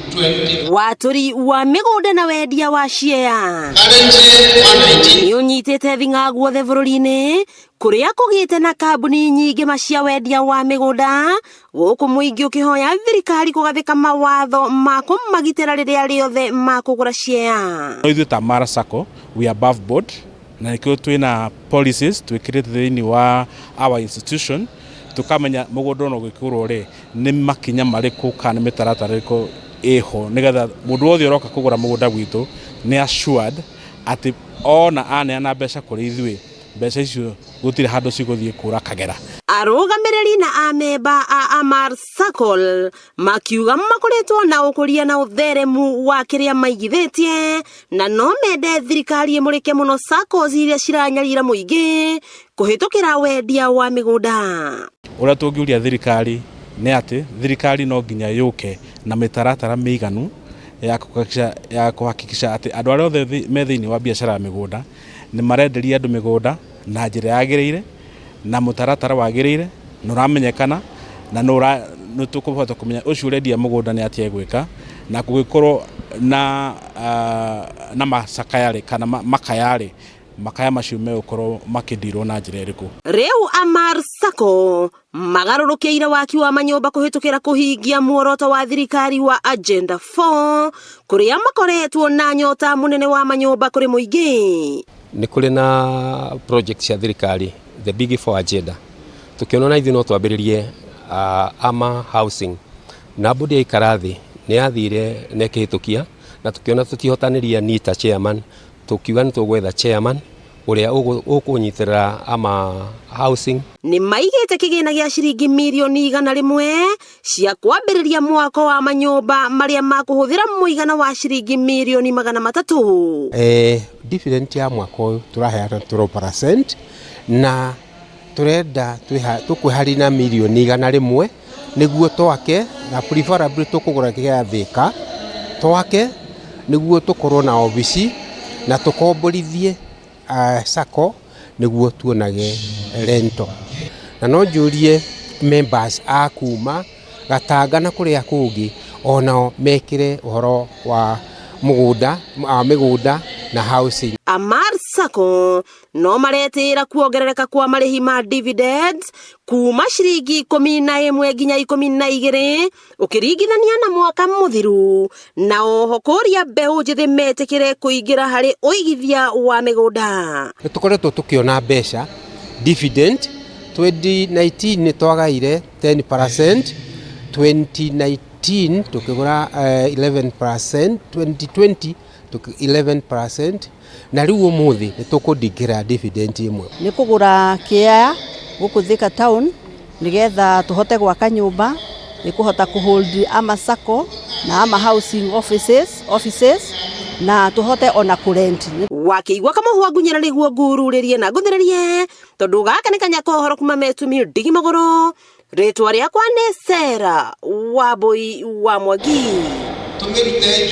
20. Watũri wa mĩgũnda na wendia wa share Currently 119. nĩ ũnyitĩte thing'a guothe bũrũri-inĩ kũrĩa kũgĩte na kambuni nyingĩ ma cia wendia wa mĩgũnda, gũkũ mũingĩ ũkĩhoya thirikari kũgathĩka mawatho ma kũmagitĩra rĩrĩa rĩothe makũgũra share. No ithuĩ ta Mara Sacco, we are above board, na nĩkĩo twĩna policies twĩkĩrĩte thĩinĩ wa our institution, tũkamenya mũgũnda ona ũgĩkũrwo rĩ, nĩ makinya marĩkũ kana nĩ mĩtaratara ĩrĩkũ ĩho, nĩgetha mũndũ wothe ũroka kũgũra mũgũnda gwitũ nĩ assured atĩ ona aneana mbeca kũrĩ ithuĩ, mbeca icio gũtirĩ handũ cigũthiĩ kũra kagera. Arũgamĩrĩri na amemba a Amar Sacco makiuga makoretwo na ũkũria na ũtheremu wa kĩrĩa maigithĩtie, na no mende thirikari ĩmũrĩke mũno SACCOs iria ciranyarira mũingĩ kũhĩtũkĩra wendia wa mĩgũnda. Ũrĩa tũngĩũria thirikari nĩ atĩ thirikari no nginya yũke na mĩtaratara mĩiganu ya kũhakikisha atĩ andũ arĩa othe me thĩinĩ wa biacara ya mĩgũnda nĩ marenderia andũ mĩgũnda na njĩra yagĩrĩire na mũtaratara wagĩrĩire na ũramenyekana, na nĩ tũkũhota kũmenya ũcio ũrendia mũgũnda nĩ atĩa egwĩka, na kũgĩkorwo na macakaya rĩ kana makaya rĩ, makaya macio megũkorwo makĩndirwo na njĩra ĩrĩkũ. Rĩu Amar Sacco magarũrũkĩire waki wa manyũmba kũhĩtũkĩra kũhingia muoroto wa thirikari wa Agenda 4, kũrĩa makoretwo na nyota mũnene wa manyũmba kũrĩ mũingĩ. Nĩ kũrĩ na project cia thirikari, the Big Four Agenda, tukiona na ithuĩ no twambĩrĩrie Ama Housing, na bodi yaikara thĩ nĩ yathire na ĩkĩhĩtũkia, na tukiona tũtihotanĩria ni ta chairman, tukiuga nĩ tũgwetha chairman ũrĩa ũkũnyitĩrĩra Ama Housing. Nĩ maigĩte kĩgĩna gĩa ciringi mirioni 100 cia kwambĩrĩria mwako wa manyũmba marĩa makũhũthĩra mũigana wa ciringi mirioni 300. Dividend ya mwaka ũyũ tũraheana 12%, na tũrenda tũkwĩharĩria na mirioni 100 nĩguo twake, na preferably tũkũgũra gĩa Thĩka, twake nĩguo tũkorwo na obici na tũkomborithie sacco nĩguo tuonage rental. Na no njũrie members a kuma Gatanga na kũrĩa kũngĩ onao mekĩre ũhoro wa mũgũnda wa mĩgũnda na housing. Amar Sacco no maretĩĩra kuongerereka kwa marĩhi ma dividends kuma ciringi 11 nginya 12 ũkĩringithania na mwaka mũthiru, na oho kũria mbeũ njĩthĩ metĩkĩre kũingĩra harĩ ũigithia wa mĩgũnda. Nĩ tũkoretwo tũkĩona mbeca dividend. 2019 nĩ twagaire 10%, 2019 tukĩgũra 11%, 2020 11%, na rĩu ũmũthĩ nĩ tũkũndingĩra dividend ĩmwe. Nĩ kũgũra kĩaya gũkũ Thika town nĩgetha tũhote gwaka nyũmba nĩ kũhota kũhold Ama Sacco na Ama Housing offices na tũhote ona kũrent. Wakĩigua kamũhwa ngunyĩra nĩguo ngururĩrie na ngũthĩrĩrie, tondũ gaka nĩ kanya kohoro kuma metumi ndigi magũrũ. Rĩtwa rĩakwa nĩ Sera Wambui wa Mwangi. Tũmĩrute.